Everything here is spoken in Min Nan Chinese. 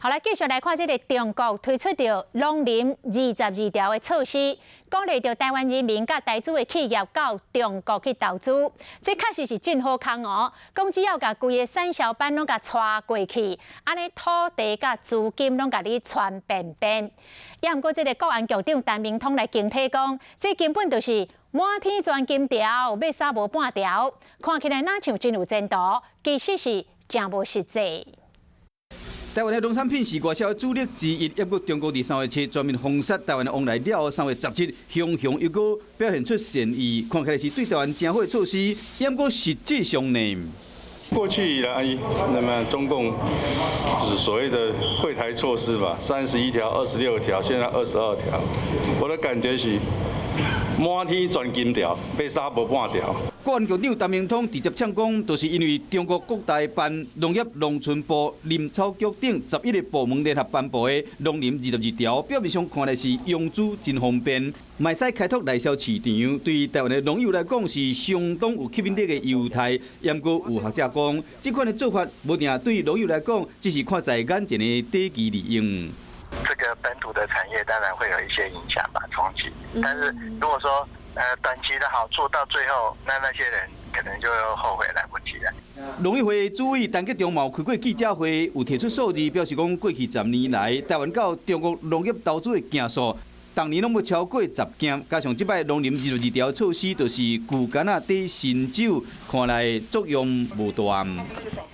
好來，繼續來看這个中國推出著農林22條的措施，鼓勵著台灣人民佮台資的企業到中國去投資，這確實是真好康哦。講只要共規个產銷班攏共帶過去，按呢土地佮資金攏共你傳遍遍。也毋過這个國安局長陳明通來警惕講，這根本就是滿天鑽金條，欲殺無半條，看起來若像真有前途，其實是誠無實際。台灣的農產品是外銷的主力之一，不過中國佇3月7全面封殺台灣的往來了後，3月17，雄雄又閣表現出善意，看起來是對台灣誠好的措施，不過實際上呢？過去以來，那麼中共是所謂的惠台措施吧，31條、26條，現在22條，我的感覺是滿天鑽金條，欲殺無半條。國安局長陳明通直接嗆講，就是因為中國國台辦、農業農村部、林草局等11個部門聯合頒布的農林二十二條，表面上看來是融資真方便，嘛會使開拓內銷市場，對台灣的農友來講是相當有吸引力的優待。毋過有學者講，這款的做法無定對農友來講，只是看在眼前的短期利用。這個本土的產業當然會有一些影響吧，衝擊。但是如果說短期的好處到最後，那些人可能就後悔來不及了。農委會主委陳吉仲嘛有開過記者會，有提出數字，表示講過去10年來，台灣到中國農業投資的件數，逐年攏無超過10件，加上這擺農林二十二條措施，就是舊柑仔綴新酒，看來作用無大。